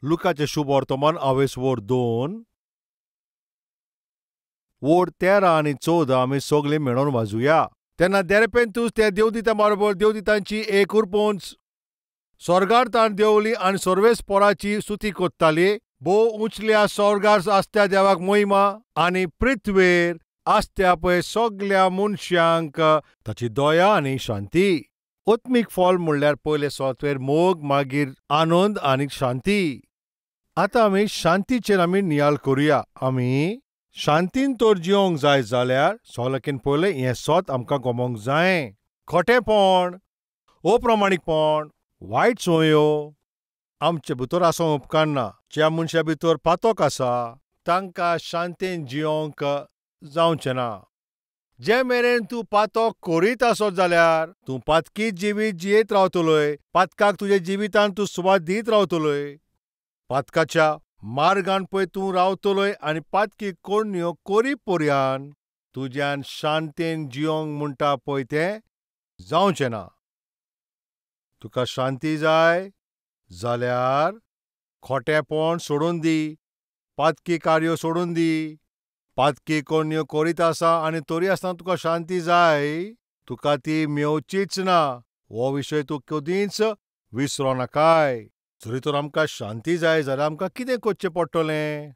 लुकाचें शुभ वर्तमान आवेसवोर 2 वोर 13 आनी 14 आमी सगळीं मेळोन वाजूया. तेन्ना देरेपेंतूच ते देवदिता बरोबर देवदितांची एक उरपोंच स्वर्गार ताण देवली आनी सर्वेस्पोराची स्तुती कोत्ताली. भोव उंचल्या स्वर्गार आसत्या देवाक मोहिमा आनी पृथ्वेर आसत्या पळय सगल्या मनशांक ताची दया आनी शांती. आत्मीक फल म्हणल्यार पयले सॉफ्टवेअर मोग, मागीर आनंद आनी शांती. आतां आमी शांतीचेर आमी नियाळ करुया. आमी शांतीन तर जिवंक जाय जाल्यार सगल्याकीन पयलें हें सत आमकां गमोवंक जाय. खोटेपण, अप्रमाणीकपण, वायट संवयो आमचे भितर आसूंक उपकारना. ज्या मनशा भितर पातक आसा तांकां शांतीन जिवंक जावचें ना. जे मेरेन तूं पातक करीत आसत जाल्यार तूं पातकी जिवीत जियेत रावतलोय. पातकाक तुज्या जिवितान तूं सुवात दीत रावतलोय. पातकाच्या मार्गान पळय तूं रावतलोय आनी पातकी कोरण्यो करी पर्यान तुज्यान शांतीन जिवंक म्हणटा पळय तें जावचें ना. तुका शांती जाय जाल्यार खोटेपण सोडून दी, पातकी कार्यो सोडून दी. पातकी कोरण्यो करीत आसा आनी तरी आसतना तुका शांती जाय, तुका ती मेवचीच ना. हो विशय तूं कदींच विसरो नाकाय. जरी तर आमकां शांती जाय जाल्यार आमकां कितें करचें पडटलें?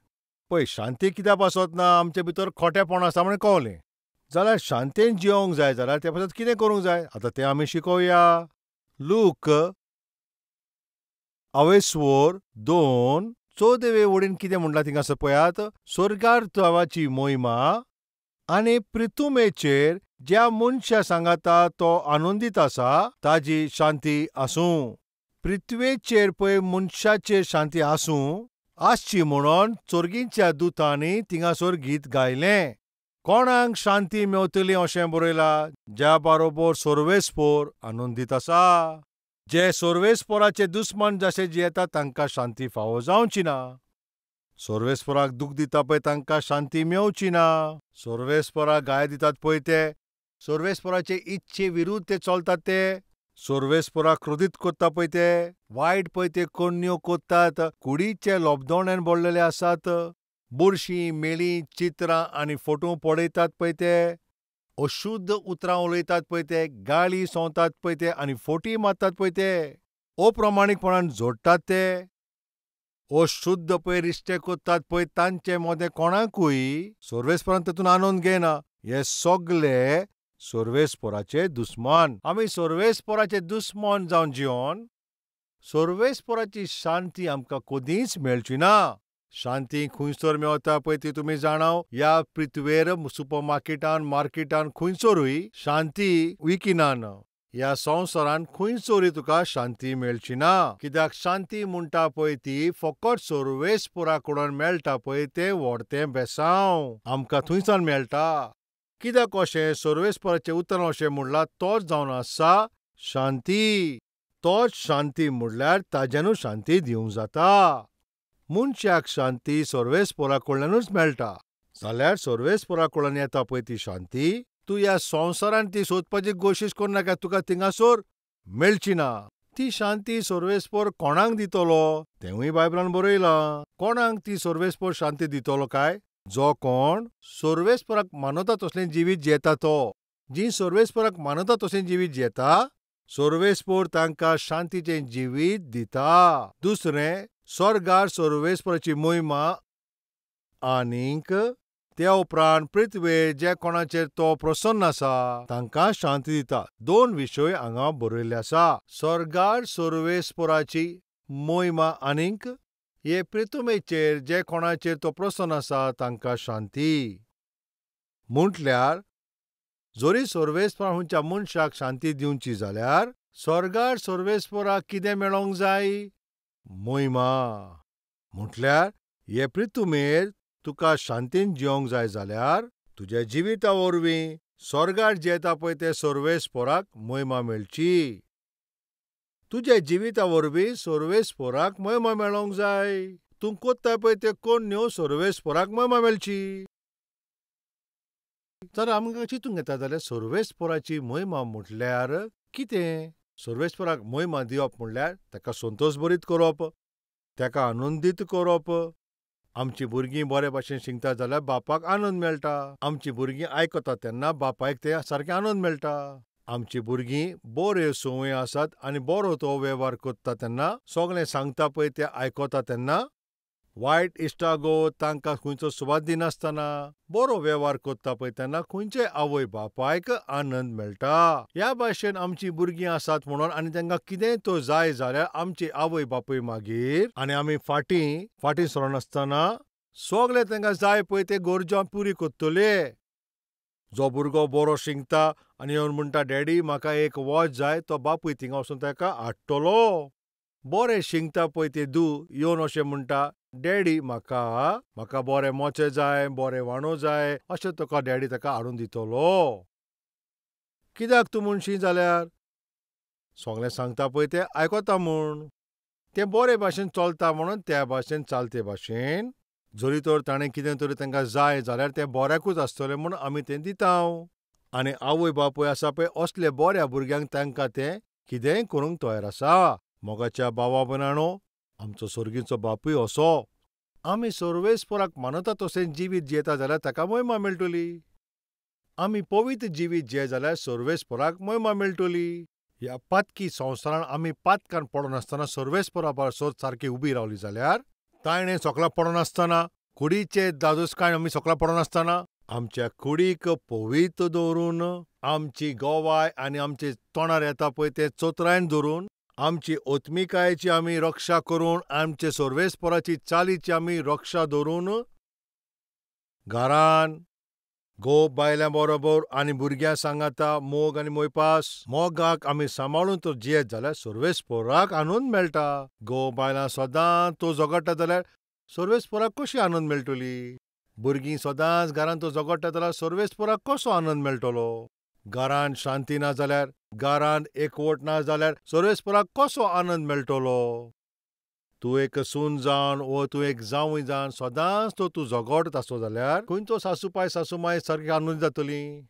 पळय, शांती कित्याक पासत ना, आमचे भितर खोटेपण आसा म्हण कळ्ळें जाल्यार शांतीन जिवंक जाय जाल्यार ते पासत कितें करूंक जाय आतां तें आमी शिकोवया. लूक आवेसवोर 2 14 वडीन कितें म्हणलां थिंगासर पळयात. स्वर्गार देवाची मोहिमा आनी पृथुमेचेर ज्या मनशा सांगाता तो आनंदीत आसा ताजी शांती आसूं. पृथ्वेचेर पळय मनशाचेर शांती आसूं आसची म्हणून चोरगींच्या दुतांनी थिंगासर गीत गायलें. कोणाक शांती मेवतली अशें बरयलां? ज्या बरोबर सर्वेस्पोर आनंदीत आसा. जे सर्वेस्पोराचे दुस्मान जशे जियेता तांकां शांती फावो जावची ना. सर्वेस्पोराक दूख दिता पळय तांकां शांती मेवची ना. सर्वेस्पोराक गाय दितात पळय ते सर्वेस्पोराचे इच्छे विरुद्ध ते चलतात. ते सर्वेस्पोराक क्रोधीत करता पळय ते वायट पळय ते कोरण्यो करतात. कुडीचे लोबदोण्यान भरलेले आसात. बुरशीं मेळीं चित्रां आनी फोटो पळयतात पळय ते. अशुद्ध उतरां उलयतात पळय ते. गाळी सोंवतात पळय ते आनी फोटी मारतात पळय ते. अप्रमाणीकपणान जोडटात ते. अशुद्ध पळय रिश्ते करतात पळय तांचे मदें कोणाकूय सर्वेस्पोरान तातूंत आनंद घेना. हे सगले सर्वेस्पोराचे दुस्मान. आमी सर्वेस्पोराचे दुस्मान जावन जिवन सर्वेस्पोराची शांती आमकां कदींच मेळची ना. शांती खंयसर मेवता पळय ती तुमी जाणाव. ह्या पृथ्वेर सुपर मार्केटान मार्केटान खंयसरूय शांती विकिनान. ह्या संवसारान खंयसरूय तुका शांती मेळची ना. कित्याक शांती म्हणटा पळय ती फकत सर्वेस्पोरा कडल्यान मेळटा पळय तें व्हडतें बेसांव आमकां थंयसान मेळटा. कित्याक अशें सर्वेस्पोराचें उतरां अशें म्हणलां, तोच जावन आसा शांती. तोच शांती म्हणल्यार ताज्यानूच शांती दिवंक जाता. मनशाक शांती सर्वेस्पोरा कडल्यानूच मेळटा जाल्यार सर्वेस्पोरा कडल्यान येता पळय ती शांती तूं ह्या संवसारान ती सोदपाची कोशिश करनाका, तुका थिंगासर मेळची ना. ती शांती सर्वेस्पोर कोणाक दितलो तेंवूय बायबलान बरयलां. कोणाक ती सर्वेस्पोर शांती दितलो काय? जो कोण सर्वेस्पोराक मानता तसलें जिवीत जियेता तो. जी सर्वेस्पोराक मानता तसलें जिवीत जियेता सर्वेस्पोर तांकां शांतीचें जिवीत दिता. दुसरें, स्वर्गार सर्वेस्पोराची मोहिमा आनीक त्या उपरांत पृथ्वेर जे कोणाचेर तो प्रसन्न आसा तांकां शांती दिता. 2 विशय हांगा बरयल्ले आसा. स्वर्गार सर्वेस्पोराची मोहिमा आनीक हे पृथ्वेचेर जे कोणाचेर तो प्रसन्न आसा तांकां शांती. म्हटल्यार जरी सर्वेस्पोरा खंयच्या मनशाक शांती दिवची जाल्यार स्वर्गार सर्वेस्पोराक कितें मेळोंक जाय? मोहिमा. म्हटल्यार हे पृथ्वेर तुका शांतीन जिवंक जाय जाल्यार तुज्या जिविता वरवीं स्वर्गार जियेता पळय ते सर्वेस्पोराक मोहिमा मेळची. तुज्या जिविता वरवीं सर्वेस्पोराक मोहिमा मेळोंक जाय. तूं कोत्ताय पळय त्यो कोन्न्यो सर्वेस्पराक मोयमा मेळची. जाल्यार आमकां चिंतूंक येता जाल्यार सर्वेस्पराची मोयमा म्हटल्यार कितें? सर्वेस्पराक मोयमा दिवप म्हणल्यार ताका संतोश भरीत करप, ताका आनंदीत करप. आमचीं भुरगीं बरे भाशेन शिकता जाल्यार बापाक आनंद मेळटा. आमचीं भुरगीं आयकता तेन्ना बापायक ते सारकें आनंद मेळटा. आमचीं भुरगीं बऱ्यो संवय आसात आनी बरो तो वेव्हार करता तेन्ना, सगळें सांगता पळय तें आयकता तेन्ना, वायट इश्टागो तांकां खंयचो सुवात दिनासतना बरो वेव्हार करता पळय तेन्ना खंयचे आवय बापायक आनंद मेळटा. ह्या भाशेन आमचीं भुरगीं आसात म्हणून आनी तांकां कितेंय तो जाय जाल्यार आमची आवय बापूय मागीर आनी आमी फाटीं फाटीं सरनासतना सगळें तांकां जाय पळय ते गरजो पुरी करतले. जो भुरगो बरो शिंकता आनी येवन म्हणटा डॅडी म्हाका एक वॉच जाय, तो बापूय थिंगा वचून ताका हाडटलो. बरें शिंकता पळय ते दू येवन अशें म्हणटा डॅडी म्हाका म्हाका बरे मोचे जाय, बरे वाणो जाय, अशें तुका डॅडी ताका हाडून दितलो. कित्याक तूं म्हणशी जाल्यार सगळें सांगता पळय तें आयकता म्हूण, तें बरे भाशेन चलता म्हणून त्या भाशेन चलते भाशेन जरी तर ताणें कितें तरी तांकां जाय जाल्यार तें बऱ्याकूच आसतलें म्हूण आमी तें दिता. आनी आवय बापूय आसा पळय असले बऱ्या भुरग्यांक तांकां तें कितेंय करूंक तयार आसा. मोगाच्या बाबा भयणांनो, आमचो सर्गीचो बापूय असो आमी सर्वेस्पराक मानता तशें जिवीत जियेता जाल्यार ताका मोयमा मेळटली. आमी पवित्र जिवीत जिये जाल्यार सर्वेस्पराक मोयमा मेळटली. ह्या पातकी संवसारान आमी पातकान पडनासतना सर्वेस्परा पासत सारकी उबी रावली जाल्यार, ताणें सोकलां पडनासतना, कुडीचे दादोसकाय आमी सोकलां पडनासतना, आमच्या कुडीक पवित्र दवरून, आमची गवाय आनी आमचे तोंडार येता पळय तें चतुरायेन धरून, आमची ओत्मिकायेची आमी रक्षा करून, आमचे सर्वेस्पराची चालीची आमी रक्षा धरून, घरान घोव बायलां बरोबर आनी भुरग्यां सांगाता मोग आनी मोयपास मोगाक आमी सांबाळून तर जियेत जाल्यार सर्वेस्पराक आनंद मेळटा. घोव बायलां सदांच तो झगडटा जाल्यार सर्वेस्पराक कशी आनंद मेळटली? भुरगीं सदांच घरांत तो झगडटा जाल्यार सर्वेस्पराक कसो आनंद मेळटलो? घरांत शांती ना जाल्यार, घरांत एकवट ना जाल्यार सर्वेस्पराक कसो आनंद मेळटलो? तूं एक सून जावन वो तूं एक जावूय जावन सदांच तो तूं झगडत आसलो जाल्यार खंयचो सासूपाय सासूमाय सारकी आनंद जातली?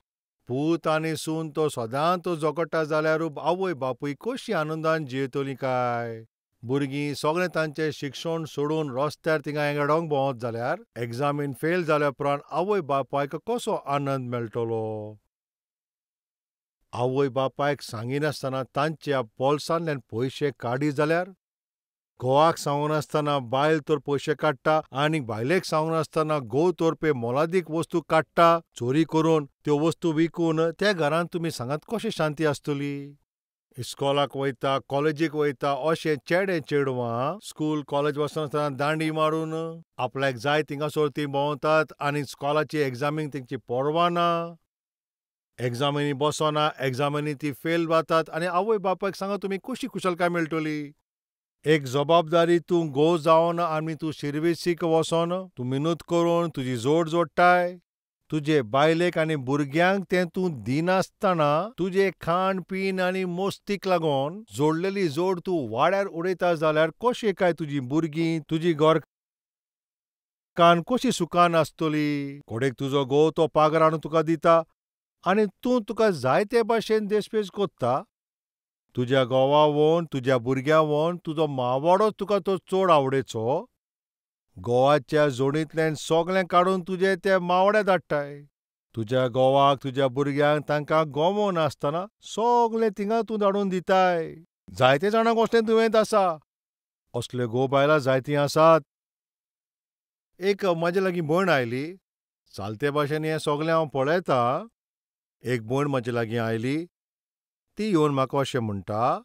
पूत आनी सून तो सदांच तो झगडटा जाल्यार आवय बापूय कशी आनंदान जियेतली काय? भुरगीं सगळें तांचें शिक्षण सोडून रस्त्यार थिंगा हेंगडोंक भोंवत जाल्यार एग्जामीन फेल जाल्या उपरांत आवय बापायक कसो आनंद मेळटलो? आवय बापायक सांगिनासतना तांच्या बोल्सांतल्यान पयशे काडी जाल्यार, घोवाक सांगनासतना बायल तर पयशे काडटा आनी बायलेक सांगनासतना घोव तर पळय मोलादीक वस्तू काडटा चोरी करून, त्यो वस्तू विकून त्या घरांत तुमी सांगात कशी शांती आसतली? इस्कॉलाक वयता, कॉलेजीक वयता अशें चेडे चेडवां स्कूल कॉलेज वचनासतना दांडी मारून आपल्याक जाय थिंगासर तीं भोंवतात आनी स्कॉलाची एग्जामींक तेंची पर्वा ना, एग्जामिनी बसना, एग्जामिनी ती फेल जातात आनी आवय बापायक सांगा तुमी कशी कुशलकाय मेळटली? एक जबाबदारी तूं घोव जावन आनी तूं शिर्विसीक वचोन तूं मिनत करून तुजी जोड जोडटाय, तुजे बायलेक आनी भुरग्यांक तें तूं दिनासतना तुजे खाण पीन आनी मोस्तीक लागून जोडलेली जोड तूं वाड्यार उडयता जाल्यार कशें काय तुजी भुरगीं तुजी घरकान्न कशी सुखान आसतली? कोडेक तुजो घोव तो पागार हाडून तुका दिता आनी तूं तुका जाय ते भाशेन देशपेश कोत्ता. तुज्या घोवा वोन तुज्या भुरग्यां वोन तुजो मावाडो तुका तो चड आवडेचो, घोवाच्या जोडींतल्यान सगळें काडून तुजे ते मावडे धाडटाय. तुज्या घोवाक तुज्या भुरग्यांक तांकां गोमो नासतना सगळें थिंगा तूं धाडून दिताय. जायते जाणांक असलें दुयेंत आसा, असले घोव बायलां जायतीं आसात. एक म्हाजे लागीं भयण आयली, चालते भाशेन हें सगळें हांव पळयतां. एक भयण म्हाजे लागीं आयली, ती येवन म्हाका अशें म्हणटा,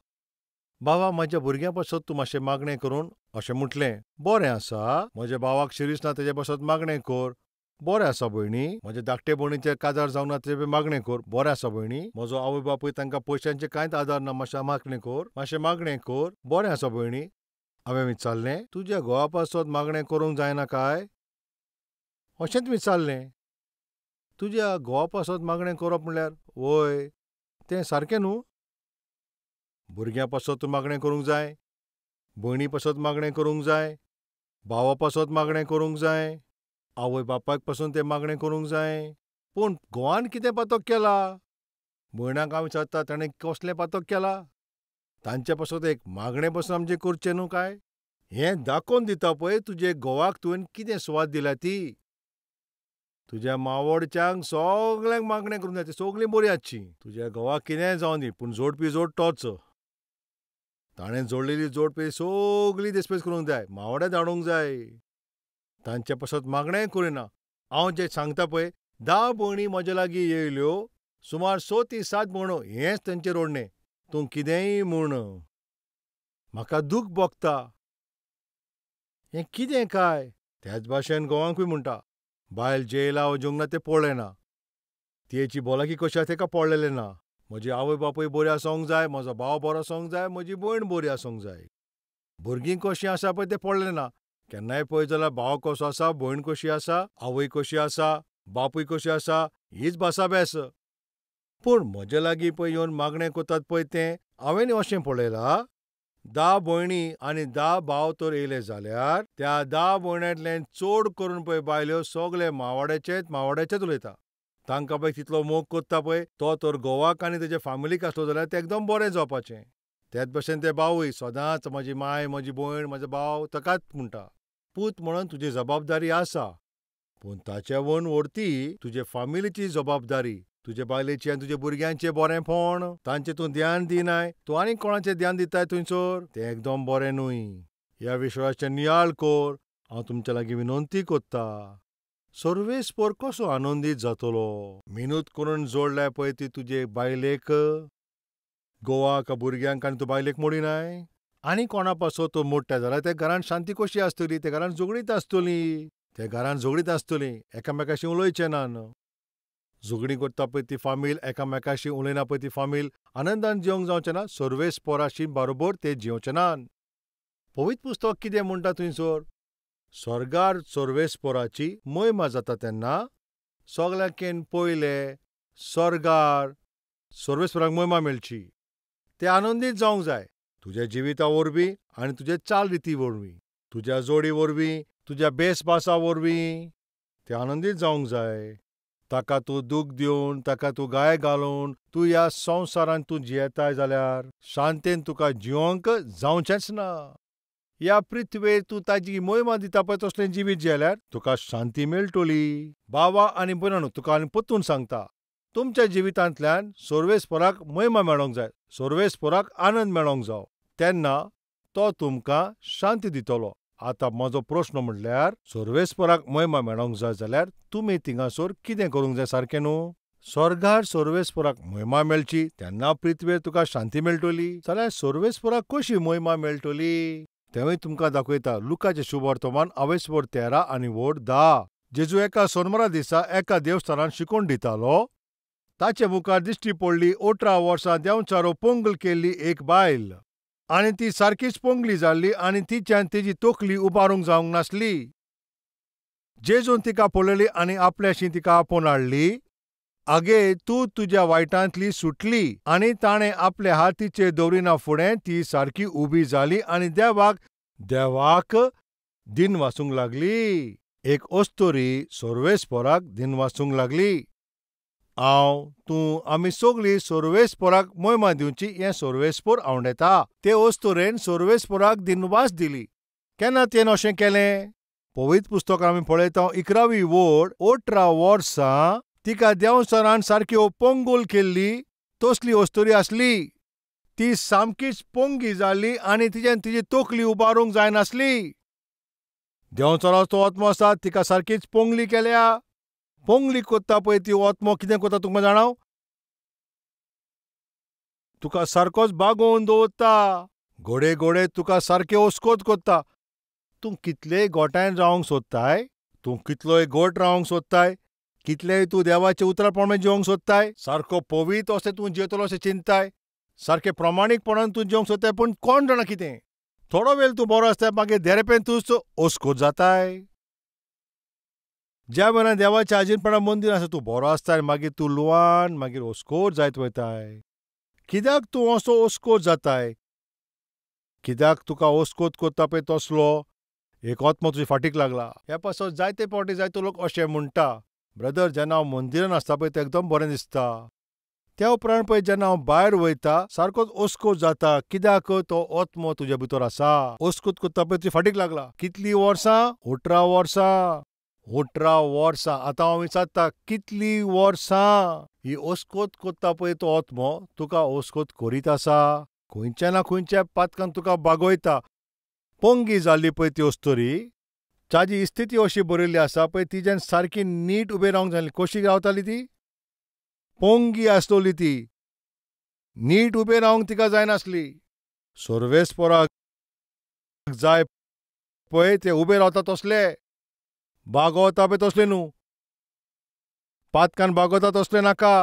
बाबा म्हज्या भुरग्यां पासत तूं मातशें मागणें करून अशें म्हटलें. बरें आसा, म्हज्या भावाक शिरीस ना तेजे पासत मागणें कर. बरें आसा भयणी. म्हज्या धाकटे भयणीचें काजार जावंक ना तेजें मागणें कर. बरें आसा भयणी. म्हजो आवय बापूय तांकां पयशांचें कांयच आदार ना, मातशें मागणें कर, मातशें मागणें कर. बरें आसा भयणी. हांवें विचारलें, तुज्या घोवा पासत मागणें करूंक जायना काय? अशेंच विचारलें. तुज्या घोवा पासत मागणें करप म्हणल्यार वय तें सारकें न्हू? भुरग्यां पासत तूं मागणें करूंक जाय, भयणी पासत मागणें करूंक जाय, भावा पासत मागणें करूंक जाय, आवय बापायक पासून तें मागणें करूंक जाय. पूण घोवान कितें पातक केला? भयणांक हांव विचारता ताणें कसलें पातक केलां? तांचे पासत एक मागणें पासून आमचें करचें न्हू काय? हें दाखोवन दिता पळय तुजे घोवाक तुवें कितें सुवात दिल्या ती. तुज्या मावोडच्यांक सगल्यांक मागणें करूंक जाय, तीं सगलीं बरीं आसचीं. तुज्या घोवाक कितेंय जावं दी, पूण जोडपी जोड तोच. ताणें जोडलेली जोडपी सगली देसपेस करूंक जाय, मावोड्या धाडूंक जाय. तांचे पासत मागणेंय करिना. हांव जें सांगता पळय, 10 भयणी म्हज्या लागीं येयल्यो, सुमार 6 ते 7 भयणो, हेंच तेंचें रोडणें. तूं कितेंय म्हूण, म्हाका दूख भोगता. हें कितें काय? त्याच भाशेन घोवांकूय म्हणटा, बायल जेयला वो जेवंक ना तें पळयना, तेची भलायकी कशी आसा तेका पळयलें ना. म्हजी आवय बापूय बरी आसूंक जाय, म्हजो भाव बरो आसूंक जाय, म्हजी भयण बरी आसूंक जाय. भुरगीं कशीं आसा पळय तें पळयलें ना. केन्नाय पळय जाल्यार भाव कसो आसा, भयण कशी आसा, आवय कशी आसा, बापूय कशी आसा, हीच भासाभेस. पूण म्हजे लागीं पळय येवन मागणें करतात पळय तें हांवें अशें पळयलां, 10 भयणी आनी 10 भाव तर येयले जाल्यार त्या 10 भयण्यांतल्यान चड करून पळय बायल्यो सगळे मावाड्याचेच मावाड्याचेच उलयता. तांकां पळय तितलो मोग करता पळय तो तर घोवाक आनी तेजे फामिलीक आसलो जाल्यार तें एकदम बरें जावपाचें. त्याच भशेन ते भावूय सदांच म्हजी माय, म्हजी भयण, म्हजो भाव ताकाच म्हणटा. पूत म्हणून तुजी जबाबदारी आसा, पूण ताचे वयर व्हरती तुजे फामिलीची जबाबदारी, तुजे बायलेची आनी तुजे भुरग्यांचें बरेंपण. तांचें तूं ध्यान दिनाय, तूं आनीक कोणाचें ध्यान दिताय थंयसर, तें एकदम बरें न्हय. ह्या विश्वासाचें नियाळ कर. हांव तुमच्या लागीं विनंती करता, सर्वेस्पर कसो आनंदीत जातलो? मिनत करून जोडल्या पळय ती तुजे बायलेक, घोवाक, भुरग्यांक आनी तूं बायलेक मोडिनाय. आनी कोणा पासत तूं मोडटा जाल्यार त्या घरांत शांती कशी आसतली? त्या घरांत झगडीत आसतली, त्या घरांत झगडीत आसतली, एकामेकाशी उलोवचें ना. झगडीं करता पळय ती फामील, एकामेकाशी उलयना पळय ती फामील, आनंदान जिवंक जावचें ना, सर्वेस्पराशी बरोबर ते जिवचें ना. पवित्र पुस्तक कितें म्हणटा थंयसर? स्वर्गार सर्वेस्पराची महिमा जाता तेन्ना सगल्यांकेन पयले स्वर्गार सर्वेस्पराक महिमा मेळची, ते आनंदीत जावंक जाय. तुज्या जिविता वरवीं आनी तुजे चाल रिती वरवीं, तुज्या जोडी वरवीं, तुज्या बेसभासा वरवीं ते आनंदीत जावंक जाय. ताका तूं दूख दिवन, ताका तूं गाय घालून तूं ह्या संवसारांत तूं जियेताय जाल्यार शांतेन तुका जिवंक जावचेंच ना. ह्या पृथ्वेर तूं ताजी महिमा दिता पळय तसलें जिवीत जियेल्यार तुका शांती मेळटली. बाबा आनी भयणांनो, तुका आनी परतून सांगता, तुमच्या जिवितांतल्यान सर्वेस्पराक महिमा मेळोंक जाय, सर्वेस्पराक आनंद मेळोंक जाव, तेन्ना तो तुमकां शांती दितलो. आतां म्हजो प्रश्न म्हणल्यार, सर्वेस्पराक महिमा मेळोंक जाय जाल्यार तुमी थिंगासर कितें करूंक जाय सारकें न्हू? स्वर्गार सर्वेस्पराक महिमा मेळची तेन्ना पृथ्वेर तुका शांती मेळटली. जाल्यार सर्वेस्पराक कशी महिमा मेळटली तेंवूय तुमकां दाखयता. लुकाचें शुभवर्तमान आवेसवर 13 आनी वोड 10. जेजू एका सोनवारा दिसा एका देवस्थानांत शिकोवन दितालो. ताचे मुखार दिश्टी पडली 18 वर्सां देंवचारो पोंगल केल्ली एक बायल, आनी ती सारकीच पोंगली जाल्ली आनी तिच्यान तिजी तकली उबारूंक जावंक नासली. जेजून तिका पळयली आनी आपल्याशी तिका आपोवन हाडली. आगे, तूं तुज्या वायटांतली सुटली. आनी ताणें आपले हात तिचेर दवरिना फुडें ती सारकी उबी जाली आनी देवाक देवाक दिन वासूंक लागली. एक अस्तुरी सर्वेस्पराक दिन वासूंक लागली. हांव, तूं, आमी सगळीं सर्वेस्पराक महिमा दिवची हें सर्वेस्पर आवडेता. ते अस्तुरेन सर्वेस्पराक दिनवास दिली. केन्ना तेणें अशें केलें? पवित्र पुस्तकां आमी पळयता 11वी वोड 18 वर्सां तिका देंवचारान सारकी पोंगोल केल्ली तसली अस्तुरी आसली. ती सामकीच पोंगी जाल्ली आनी तिच्यान तिजी तकली उबारूंक जायनासली. देंवचाराचो आत्मो आसा, तिका सारकीच पोंगली केल्या. पोंगली करता पळय ती आत्मो कितें करता तुमकां जाणा? तुका सारकोच बागोवन दवरता, घोडे घोडे तुका सारकें ओस्कोत करता. तूं कितलेय गोठांय रावंक सोदताय, तूं कितलोय गोट रावंक सोदताय, कितलेय तूं देवाच्या उतरा प्रमाणे जिवंक सोदताय, सारको पवित्र अशें तूं जियेतलो अशें चिंताय, सारकें प्रमाणीकपणान तूं जिवंक सोदताय, पूण कोण जाणा कितें थोडो वेळ तूं बरो आसताय, मागीर देरेपेन तूं ओस्कोत जाताय. ज्या वेळार देवाच्या आजीनपणा मंदीर आसा तूं बरो आसताय, मागीर तूं लुवान, मागीर ओस्कोर जायत वयताय. कित्याक तूं असो ओस्कोर जाताय? कित्याक तुका ओस्कोत करता पळय तसलो? एक आत्मो तुजे फाटीक लागला. ह्या पासत जायते फावटी जायतो लोक अशें म्हणटा, ब्रदर जेन्ना हांव मंदिरान आसता पळय तें एकदम बरें दिसता. त्या उपरांत पळय जेन्ना हांव भायर वयता सारकोच अस्कोत जाता. कित्याक? तो आत्मो तुज्या भितर आसा. अस्कोत करता पळय तुजे फाटीक लागला. कितलीं वर्सां? 18 वर्सां. 18 वर्सां. आतां हांव विचारता कितलीं वर्सां ही अस्कोत करता पळय तो आत्मो तुका अस्कोत करीत आसा. खंयच्या ना खंयच्या पातकान तुका बागयता. पंगी जाल्ली पळय ती अस्तुरी, ताजी स्थिती अशी बरयल्ली आसा पळय, तिज्यान सारकी नीट उबें रावंक जाली. कशी रावताली ती? पंगी आसतली ती, नीट उबें रावंक तिका जायनासली. सर्वेस्पराक जाय पळय ते उबे रावता तसले, बागवता पळय तसले न्हू, पातकान बागवता तसले नाका,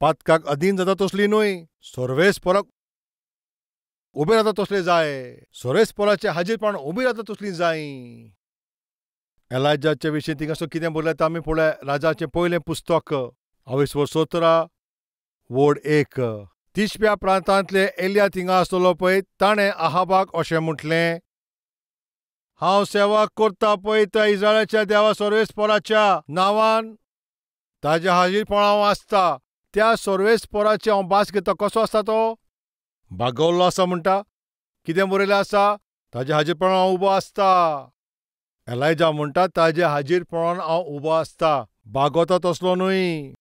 पातकाक अधीन जाता तसली न्हय, सर्वेस्पराक उबे रावता तसले जाय, सर्वेस्पराचे हाजीरपण उबी रावता तसली जाय. एलायजाचे विशीं थिंगासर कितें बरयलां तें आमी पळोवया. राजाचें पयलें पुस्तक 17 वड 1. तिशप्या प्रांतांतले एलिया थिंगा आसतलो पळय, ताणें आहाबाक अशें म्हटलें, हांव सेवा करता पळय त्या इस्रायलाच्या देवा सर्वेस्पराच्या नांवान, ताज्या हाजीरपण हांव आसता, त्या सर्वेस्पराची हांव भास घेता. कसो आसता तो? बागवल्लो आसा म्हणटा. कितें बरयलें आसा? ताज्या हाजीरपणान हांव उबो आसता. एलायजा म्हणटा ताज्या हाजीरपणान हांव उबो आसता. बागवता तसलो न्हय,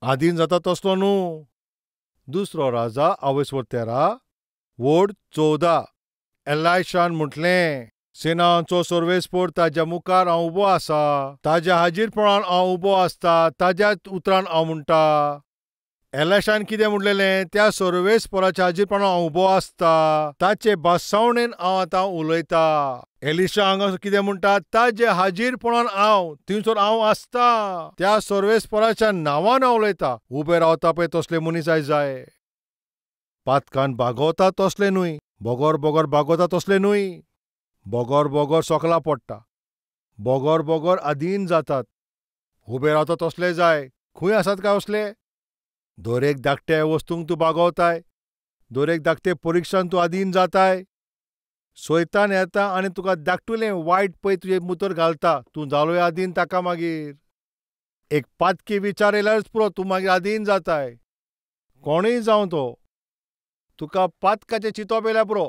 आदीन जाता तसलो न्हू. दुसरो राजा 13 वड 14. एलायशान म्हटलें, सेनांचो सर्वेस्पर ताज्या मुखार हांव उबो आसा, ताज्या हाजीरपणान हांव उबो आसता, ताज्याच उतरान हांव म्हणटा. एलायशान कितें म्हणलेलें? त्या सर्वेस्पराच्या हाजीरपणान हांव उबो आसता, ताचे भासावणेन हांव आतां उलयता. एलिशा हांगा कितें म्हणटा? ताजे हाजीरपणान हांव, थंयसर हांव आसता, त्या सर्वेस्पराच्या नांवान हांव उलयता. उबे रावता पळय तसले मनीस आयज जाय. पातकान बागवता तसले न्हय, बगर बगर बागवता तसले न्हय, बगर बगर सोकला पडटा, बगर बगर अधीन जातात. उबे रावता तसले जाय. खंय आसात काय असले? दरेक धाकट्या वस्तूंक तूं बागवताय, दरेक धाकटे परिक्षान तूं अधीन जाताय. सोयतान येता आनी तुका धाकटुलें वायट पळय तुजें मुतर घालता, तूं जालोय अधीन ताका. मागीर एक पातकी विचार येयल्यारच पुरो, तूं मागीर अधीन जाताय. कोणूय जावं तो, तुका पातकाचें चिंतप येयल्यार पुरो,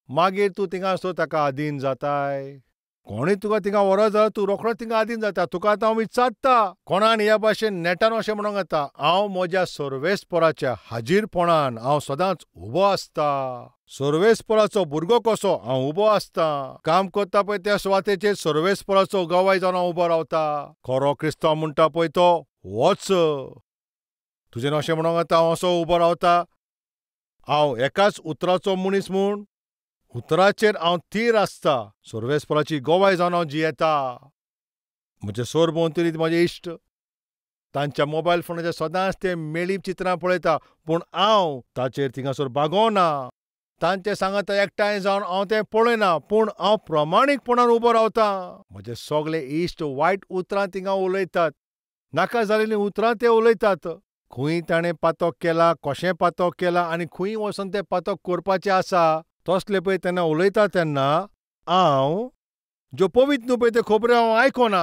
मागीर तूं थिंगा आसतो ताका अधीन जाताय. कोणूय तुका थिंगा व्हरत जाल्यार तूं रोखडोच थिंगा अधीन जाता. तुका आतां हांव विचारता, कोणान ह्या भाशेन नेटान अशें म्हणूंक येता, हांव म्हज्या सर्वेस्पराच्या हाजीरपणान हांव सदांच उबो आसता. सर्वेस्पराचो भुरगो कसो हांव उबो आसता. काम करता पळय त्या सुवातेचेर सर्वेस्पराचो गवाय जावन हांव उबो रावता. खरो क्रिस्तांव म्हणटा पळय तो वच. तुजें अशें म्हणूंक येता, हांव असो उबो रावता, हांव एकाच उतराचो मनीस म्हूण, उतराचेर हांव थीर आसता, सर्वेस्पराची गवाय जावन हांव जियेता. म्हजे सरभोंवतणी म्हजे इश्ट तांच्या मोबायल फोनाचेर सदांच ते मेळी चित्रां पळयता, पूण हांव ताचेर थिंगासर बागवना. तांचे सांगाता एकठांय जावन हांव तें पळयना, पूण हांव प्रमाणीकपणान उबो रावता. म्हजे सगळे इश्ट वायट उतरां थिंगा उलयतात, नाका जाल्लीं उतरां ते उलयतात. खंय ताणें पातक केला, कशें पातक केला आनी खंय वचून तें पातक करपाचें आसा तसले पळय तेन्ना उलयता तेन्ना हांव ज्यो पवित्र न्हू पळय त्यो खबऱ्यो हांव आयकना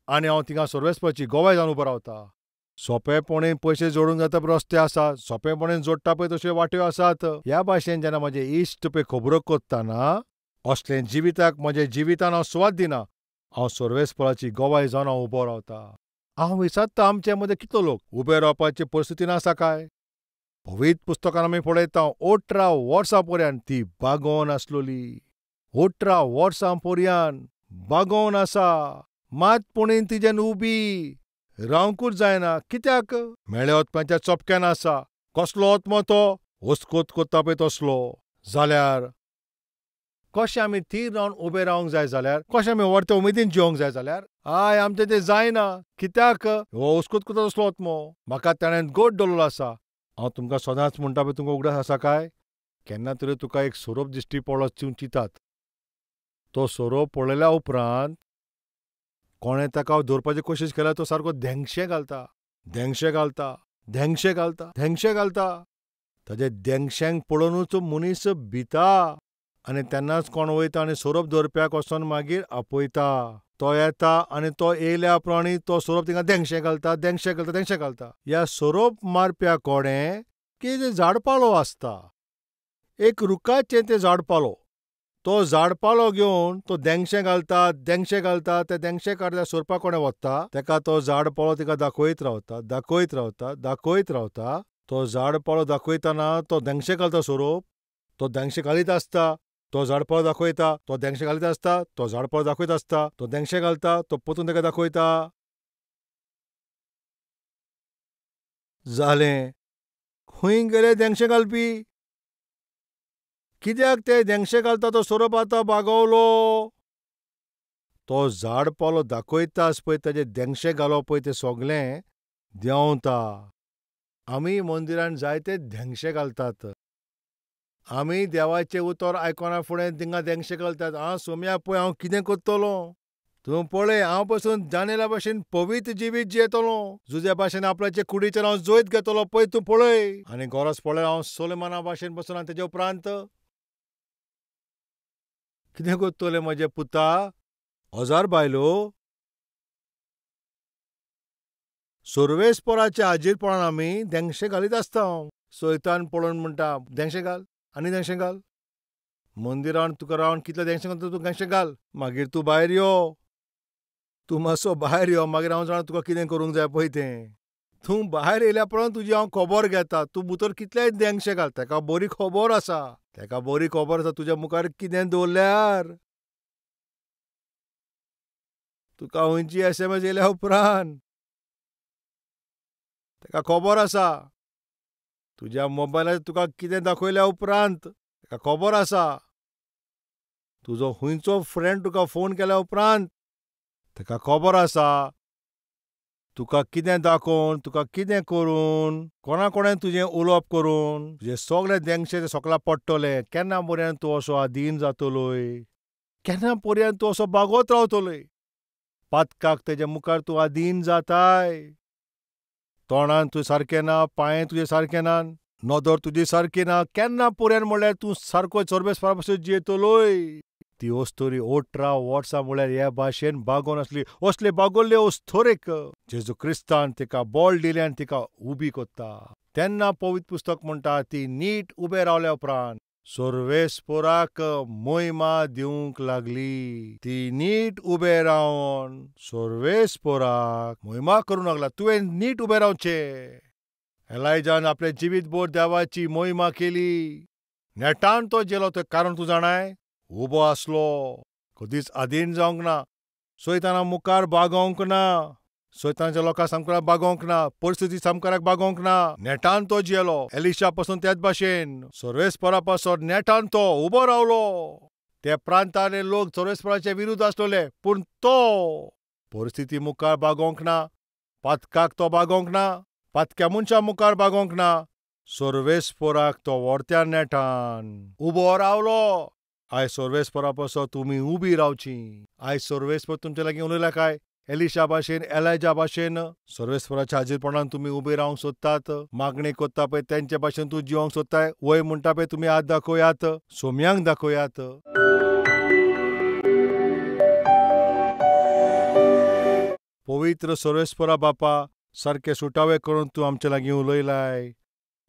आनी हांव थिंगा सर्वेस्पराची गवाय जावन उबो रावता. सोंपेपणी पयशे जोडूंक जाता रस्ते आसात, सोंपेपणी जोडटा पळय तश्यो वाट्यो आसात. ह्या भाशेन जेन्ना म्हजे इश्ट पळय खबरो करतना असलें जिविताक म्हज्या जिवितान हांव सुवात दिना. हांव सर्वेस्पराची गवाय जावन हांव उबो रावता. हांव विचारता आमचे मदें कितलो लोक उबे रावपाचे परिस्थितीन आसा काय? पवित्र पुस्तकान आमी पळयता 18 वर्सां पर्यंत ती बागोवन आसलोली. 18 वर्सां पर्यंत बागोवन आसा, मात पुणून तिजेन उबी रावंकूच जायना. कित्याक? मेळ्या आत्म्याच्या चपक्यान आसा. कसलो आत्मो तो? अस्कोत करता पळय तसलो. जाल्यार कशें आमी थीर रावन उबे रावंक जाय जाल्यार, कशें आमी व्हडते उमेदीन जिवंक जाय जाल्यार, I आमचें तें जायना. कित्याक? हो अस्कोत करता तसलो आत्मो. म्हाका ताणें गोड दवरलो आसा. हांव तुमकां सदांच म्हणटा पळय, तुमकां उगडास आसा काय? केन्ना तरी तुका एक सोरोप दिश्टी पडलो तूं चिंतात. तो सोरोप पळयल्या उपरांत कोणें ताका धरपाची कोशिश केल्यार तो सारको धेंगशे घालता, धेंगशे घालता, धेंगशे घालता, धेंगशे घालता. ताजे धेंगश्यांक पळोवनूच मनीस भिता. आनी तेन्नाच कोण वयता आनी सोरोप धरप्याक वचोन मागीर आपयता. तो येता आनी तो येयल्या उपरांत तो सोरोप थिंगा धेंगशे घालता, धेंगशे घालता, धेंगशे घालता. ह्या सोरोप मारप्या कोडें कितें झाडपालो आसता, एक रुखाचें तें झाडपालो. तो झाडपालो घेवन तो धेंगशे घालता, धेंगशे घालता, ते धेंगशे काडटा, सोरपा कोणें वता तेका तो झाडपालो तिका दाखयत रावता, दाखयत रावता, दाखयत रावता. तो झाडपालो दाखयतना तो धेंगशे घालता सोरोप, तो धेंगशे घालीत आसता, तो झाडपालो दाखयता, तो धेंगशे घालीत आसता, तो झाडपालो दाखयत आसता, तो धेंगशे घालता, तो पोतून तेका दाखयता. जालें, खंय गेले धेंगशे घालपी? कित्याक ते धेंगशे घालता तो सोरोप आतां बागवलो. तो झाडपालो दाखयताच पळय ताजे धेंगशे घालप पळय तें सगलें देंवता. आमी मंदिरान जायते धेंगशे घालतात. आमी देवाचें उतर आयकना फुडें थिंगा धेंगशे घालतात. आं सोम्या पळय हांव कितें करतलो, तूं पळय हांव पसून जानेला भाशेन पवित्र जिवीत जियेतलो, जुज्या भाशेन आपल्याचे कुडीचेर हांव जैत घेतलो, पळय तूं पळय. आनी गरज पळय हांव सोलेमाना भाशेन बसून आनी तेजे उपरांत कितें करतलें म्हजे पुता? 1000 बायलो. सर्वेस्पराच्या हाजीरपणान आमी धेंगशे घालीत आसता. सैतान पळोवन म्हणटा धेंगशे घाल आनी धेंगशे घाल. मंदिरान तुका रावन कितले धेंगशे घालता तूं धेंगशे घाल, मागीर तूं भायर यो, तूं मातसो भायर यो, मागीर हांव जाणा तुका कितें करूंक जाय पळय तें. तूं भायर येयल्या उपरांत तुजी हांव खबर घेता, तूं भितर कितलेय धेंगशे घाल, तेका बरी खबर आसा, तेका बरी खबर आसा तुज्या मुखार कितें दवरल्यार. तुका खंयची SMS येयल्या उपरांत तेका खबर आसा, तुज्या मोबायलार तुका कितें दाखयल्या उपरांत तेका खबर आसा, तुजो खंयचो फ्रेंड तुका फोन केल्या उपरांत तेका खबर आसा, तुका कितें दाखोवन, तुका कितें करून, कोणा कोणें तुजें उलोवप करून तुजें सगळे धेंगशे सोकला पडटले. केन्ना पर्यंत तूं असो आदीन जातलोय? केन्ना पर्यंत तूं असो बागवत रावतलोय? पातकाक तेजे मुखार तूं आदीन जाताय. तोंडान तूं सारकें ना, पांये तुजे सारकें ना, नदर तुजी सारकी ना, केन्ना पर्यंत म्हणल्यार तूं सारको सर्वेस्परा पासून जियेतलोय? ती अस्तोरी 18 वर्सां म्हणल्यार ह्या भाशेन बागोवन आसली. असले बागोल्ले अस्तोरेक जेजू क्रिस्तान तिका बळ दिलें आनी तिका उबी करता. तेन्ना पवित्र पुस्तक म्हणटा ती नीट उबे रावल्या उपरांत सर्वेस्पराक मोहिमा दिवंक लागली. ती नीट उबे रावन सर्वेस्पराक मोहिमा करूंक लागला. तुवें नीट उबें रावचें. एलायजान आपलें जिवीत भर देवाची मोहिमा केली. नेटान तो जेलो, तो कारण तूं जाणाय उबो आसलो, कदीच आदीन जावंक ना, सैताना मुखार बागोवंक ना, सैतानाच्या लोकां सामकाराक बागोवंक ना, परिस्थिती सामकाराक बागोवंक ना. नेटान तो जियेलो. एलिशा पासून त्याच भाशेन सर्वेस्परा पासून नेटान तो उबो रावलो. ते प्रांताले लोक सर्वेस्पराचे विरुद्ध आसलेले, पूण तो परिस्थिती मुखार बागोवंक ना, पातकाक तो बागोवंक ना, पातक्या मनशा मुखार बागोवंक ना, सर्वेस्पराक तो व्हरत्या नेटान उबो रावलो. आयज सर्वेस्परा पासून तुमी उबी रावची. आयज सर्वेस्पर तुमचे लागीं उलयला काय? एलिशा भाशेन, एलायजा भाशेन सर्वेस्पराच्या हाजीरपणान तुमी उबे रावंक सोदतात, मागणी करता पळय तेंचे भाशेन तूं जिवंक सोदताय. वय म्हणटा पळय तुमी हात दाखयात, सोम्यांक दाखयात. पवित्र सर्वेस्परा बापा, सारके सुटावे करून तूं आमचे लागीं उलयलाय.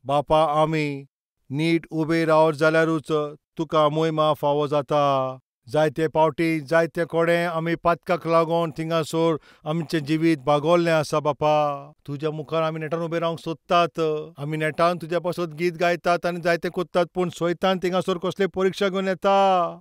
बापा, आमी नीट उबे रावत जाल्यारूच तुका मोहिमा फावो जाता. जायते पावटी जायते कोडे आमी पातकाक लागून थिंगासर आमचें जिवीत बागवल्लें आसा. बापा, तुज्या मुखार आमी नेटान उबे रावंक सोदतात, आमी नेटान तुज्या पासत गीत गायतात आनी जायते करतात, पूण सैतान थिंगासर कसली परिक्षा घेवन येता.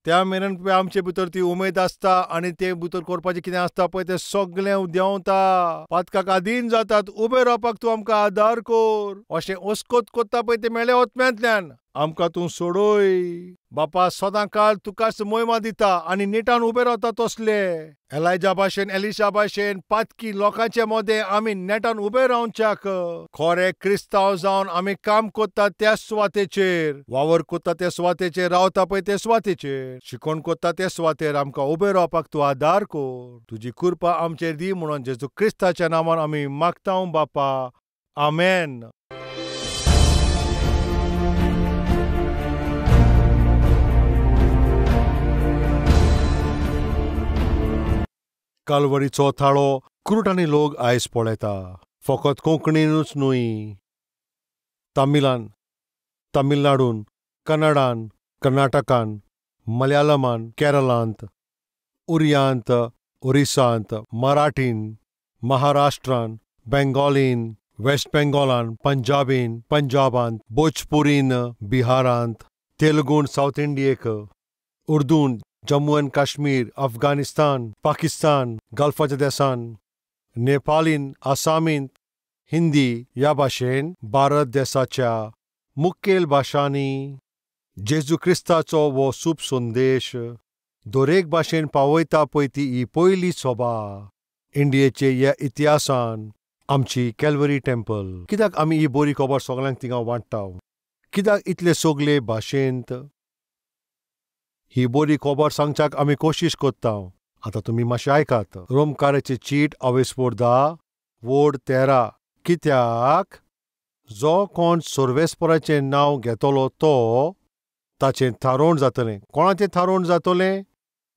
त्या मेरेन पळय आमचे भितर ती उमेद आसता आनी ते भितर करपाचें कितें आसता पळय तें सगळें देंवता. पातकाक आदीन जातात. उबे रावपाक तूं आमकां आदार कर. अशें अस्कोत करता पळय तें मेळ्ळें आत्म्यांतल्यान आमकां तूं सोडय. बापा, सदां काळ तुकाच मोहिमा दिता आनी नेटान उबे रावता तसले एलायजा भाशेन, एलिशा भाशेन पातकी लोकांचे मदें आमी नेटान उबे रावच्याक खरे क्रिस्तांव जावन आमी काम करता त्या सुवातेचेर, वावर करता त्या सुवातेचेर, रावता पळय ते सुवातेचेर, शिकोवण करता त्या सुवातेर आमकां उबे रावपाक तूं आदार कर. तुजी कृपा आमचेर दी म्हणून जेजू क्रिस्ताच्या नांवान आमी मागता बापा, आमेन. कालवरीचो थाळो कुरुटांनी लोक आयज पळयता. फकत कोंकणीनूच न्हय, तमिलान, तमिळनाडून, कन्नडान, कर्नाटकान, मलयाळमान, केरळांत, उरियांत, ओरिसांत, मराठीन, महाराष्ट्रान, बेंगॉलीन, वेस्ट बेंगॉलान, पंजाबीन, पंजाबांत, भोजपुरीन, बिहारांत, तेलुगून सावथ इंडियेक, उर्दून जम्मू एंड काश्मीर, अफगाणिस्तान, पाकिस्तान, गल्फाच्या देसान, नेपालीन, आसामीन, हिंदी ह्या भाशेन भारत देसाच्या मुखेल भाशांनी जेजू क्रिस्ताचो हो सूप संदेश दरेक भाशेन पावयता पळय ती ही पयली सभा इंडियेचे ह्या इतिहासान आमची कॅलवरी टेम्पल. कित्याक आमी ही बरी खबर सगळ्यांक थिंगा वांट्टा? कित्याक इतले सगळे भाशेंत ही बरी खबर सांगच्याक आमी कोशिश कोत्ता? आतां तुमी मातशें आयकात. रोमकाराची चीट अवेस्पोर 10 वोड 13. कित्याक जो कोण सर्वेस्पराचें नांव घेतलो तो ताचें थारोवण जातलें. कोणाचें थारोवण जातलें?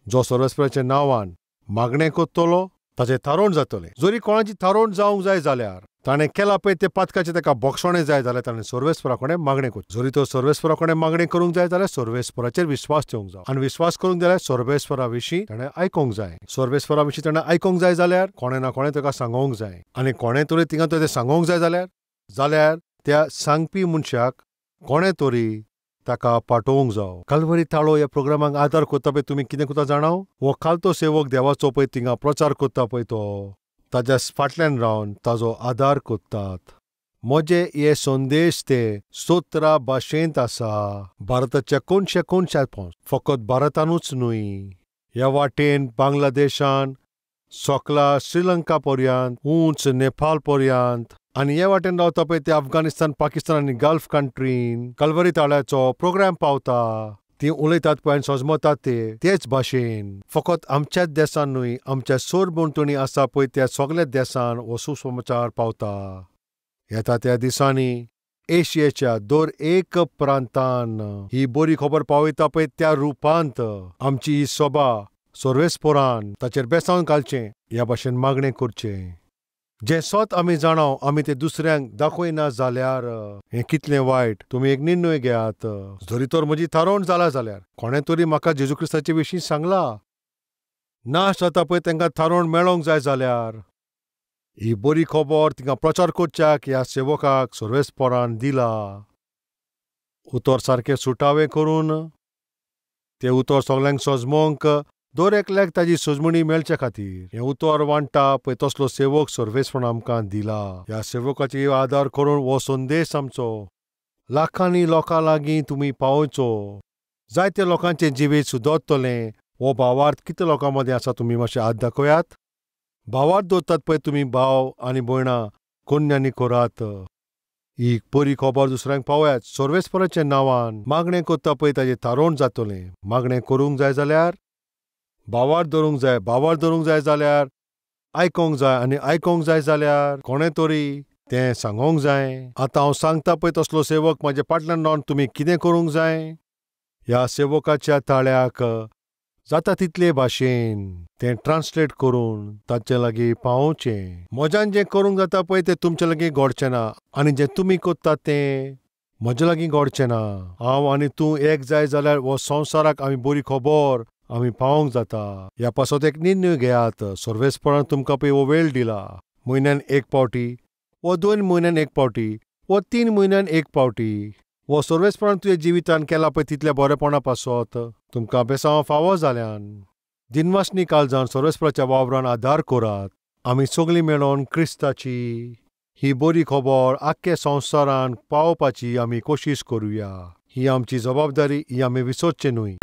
जो सर्वेस्पराच्या नांवान मागणें करतलो ताचें थारोवण जातलें. जरी कोणाची थारोवण जावंक जाय जाल्यार ताणें केलां पळय तें पातकाचें ताका बक्षणें जाय जाल्यार ताणें सर्वेस्परा कडेन मागणें करचें. जरी तो सर्वेस्परा कडेन मागणें करूंक जाय जाल्यार सर्वेस्पराचेर विस्वास ठेवंक जाय, आनी विस्वास करूंक जाल्यार सर्वेस्परा विशीं ताणें आयकूंक जाय. सर्वेस्परा विशीं ताणें आयकूंक जाय जाल्यार कोणें ना कोणें ताका सांगोंक जाय, आनी कोणें तरी थिंगा तें सांगोंक जाय जाल्यार त्या सांगपी मनशाक कोणें तरी ताका पाठोवंक जावो. कालवरी ताळो ह्या प्रोग्रामाक आदार करता पळय तुमी कितें करता जाणाव? हो खालतो सेवक देवाचो पळय थिंगा प्रचार करता पळय तो ताज्या फाटल्यान रावन ताजो आदार करतात. म्हजे हे संदेश ते 17 भाशेंत आसा. भारताच्या कोनशे कोनशात, फकत भारतानूच न्हय, ह्या वाटेन बांगलादेशान, सोकला श्रीलंका पर्यंत, उंच नेपाळ पर्यंत, आनी हे वाटेन रावता पळय ते अफगाणिस्तान, पाकिस्तान आनी गल्फ कंट्रीन कलवरी ताळ्याचो प्रोग्राम पावता. ती उलयतात पळय आनी सजमतात ते तेच भाशेन. फकत आमच्याच देसान न्हय, आमच्या सरभोंवतणी आसा पळय त्या सगळ्या देसान हो सुसमाचार पावता. येता त्या दिसांनी एशियेच्या दर एक प्रांतान ही बरी खबर पावयता पळय त्या रुपांत आमची ही सभा सर्वेस्परान ताचेर बेसावन घालचें ह्या भाशेन मागणें करचें. जें सत आमी जाणाव आमी तें दुसऱ्यांक दाखयना जाल्यार हें कितलें वायट. तुमी एक निर्णय घेयात. जरी तर म्हजी थारोवण जाला जाल्यार कोणें तरी म्हाका जेजू क्रिस्ताचे विशीं सांगला, नाश जाता पळय तांकां थारोवण मेळोंक जाय जाल्यार ही बरी खबर तिंगा प्रचार करच्याक ह्या सेवकाक सर्वेस्परान दिला. उतर सारकें सुटावें करून तें उतर सगल्यांक सजमोंक दर एकल्याक ताजी सजमणी मेळचे खातीर हें उतर वांट्टा पळय तसलो सेवक सर्वेस्परान आमकां दिला. ह्या सेवकाचेर आदार करून हो संदेश आमचो लाखांनी लोकां लागीं तुमी पावोवचो. जायते लोकांचें जिवीत सुदरतलें. हो भावार्थ कितले लोकां मदीं आसा तुमी मातशें हात दाखयात. भावार्थ दवरतात पळय तुमी भाव आनी भयणां कोन्यांनी करात. ही बरी खबर दुसऱ्यांक पावयात. सर्वेस्पराच्या नांवान मागणें करता पळय ताजें थारोवण जातलें. मागणें करूंक जाय जाल्यार भावार्थ धरूंक जाय, भावार्थ धरूंक जाय जाल्यार आयकोंक जाय, आनी आयकोंक जाय जाल्यार कोणें तरी तें सांगोंक जाय. आतां हांव सांगता पळय तसलो सेवक म्हाज्या फाटल्यान रावन तुमी कितें करूंक जाय. ह्या सेवकाच्या ताळ्याक जाता तितले भाशेन तें ट्रान्सलेट करून ताचे लागीं पावोवचें. म्हज्यान जें करूंक जाता पळय तें तुमचे लागीं घडचें ना, आनी जें तुमी करतात तें म्हज्या लागीं घडचें ना. हांव आनी तूं एक जाय जाल्यार हो संवसाराक आमी बरी खबर आमी पावोवंक जाता. ह्या पासत एक निर्णय घेयात. सर्वेस्परान तुमकां पळय हो वेळ दिला. म्हयन्यान एक पावटी वो 2 म्हयन्यान एक पावटी वो 3 म्हयन्यान एक पावटी वो सर्वेस्परान तुज्या जिवितान केला पळय तितल्या बरेपणा पासत तुमकां बेसांव फावो जाल्यान दिनवासनी काळजान सर्वेस्पराच्या वावरान आदार करात. आमी सगळीं मेळोन क्रिस्ताची ही बरी खबर आख्खे संवसारान पावोवपाची आमी कोशिश करुया. ही आमची जबाबदारी, ही आमी विसरचें न्हय.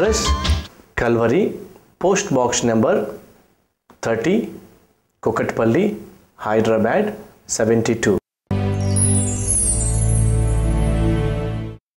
Address Calvary, post box number 30, Kukatpally, Hyderabad 72.